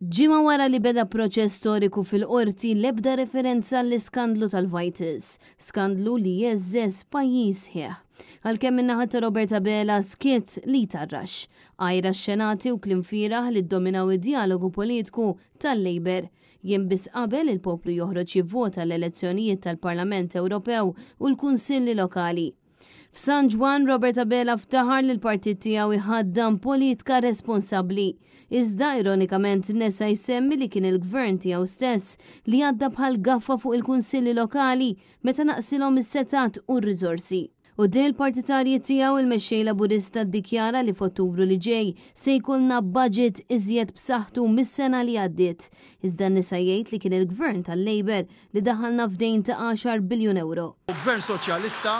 Ġimgħa wara li beda proċess storiku fil-Qorti l-ebda referenza għall-iskandlu tal-Vitals, skandlu li jheżżeż pajjiż sħiħ. Għalkemm min-naħa ta' Robert Abela skiet li jtarrax. Għajr għax-xenati u kliem fieragħ li ddominaw id-djalogu politku tal-Labour. Jiem biss qabel il-poplu joħroġ jivvota l-elezzjonijiet tal-Parlament Ewropew u l-Kunsilli Lokali. F'San Ġwann, Robert Abela ftaħar li l-partit tiegħu jħaddan politka responsabbli. Iżda, ironikament nesa jsemmi li kien il-Gvern tiegħu stess li għadda bħal gaffa fuq il-Kunsilli Lokali meta naqsilhom is-setgħat u r-riżorsi. Quddiem il-partitarji tiegħu, il-Mexxej Laburista ddikjara li f'Ottubru li ġej se jkollna budget iżjed b'saħħtu mis-sena li għaddiet. Iżda nesa jgħid li kien il-Gvern tal-Labour li daħalna f'dejn ta' għaxar biljun ewro. U Gvern Soċjalista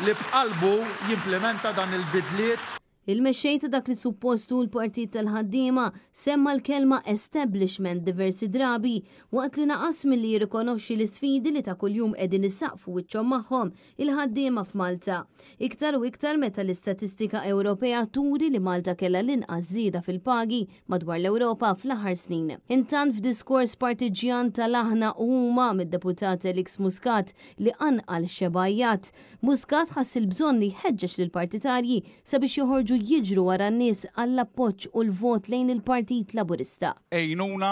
li b'qalbu jimplimenta dan il-bidliet. Il-Mexxej ta' dak li suppost hu l-Partit tal-Ħaddiema semma l-kelma establishment diversi drabi waqt li naqas milli jirrikonoxxi l-isfidi li ta' kuljum qegħdin isaqqfu wiċċhom magħhom il-ħaddiema f'Malta. Iktar u iktar meta l-istatistika Ewropea turi li Malta kellha l-inqas żieda fil-pagi madwar l-Ewropa fl-aħħar snin. Intant f'diskors partiġġjan tal-aħna u huma mid-Deputat Alex Muscat li qanqal xebgħa għajjat, Muscat ħass il-bżonn li jħeġġeġ lill-partitarji sabiex joħorġu jiġru wara n-nies għall-appoġġ u l-vot lejn il-Partit Laburista. Għinuna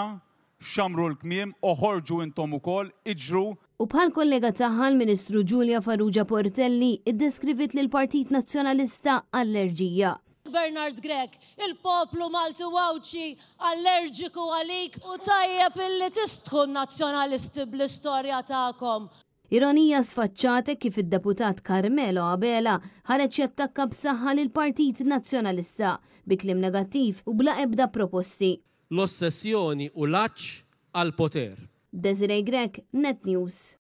Xammru l-kmiem, oħorġu intom ukoll, iġru. U bħal kollega tagħha l-Ministru Julia Farrugia Portelli iddeskriviet lill-Partit Nazzjonalista allerġija. Bernard Grech, il-poplu Malti u Għawdxi allerġiku għalik u tajjeb illi tistħu n-Nazzjonalisti bl-istorja tagħkom. Ironija sfaċċat hekk kif id-Deputat Carmelo Abela ħareġ jattakka b'saħħa lill-Partit Nazzjonalista, bi kliem negattiv u bla ebda proposti. L-ossessjoni u l-għatx għall-poter. Desiree Grech, Net News.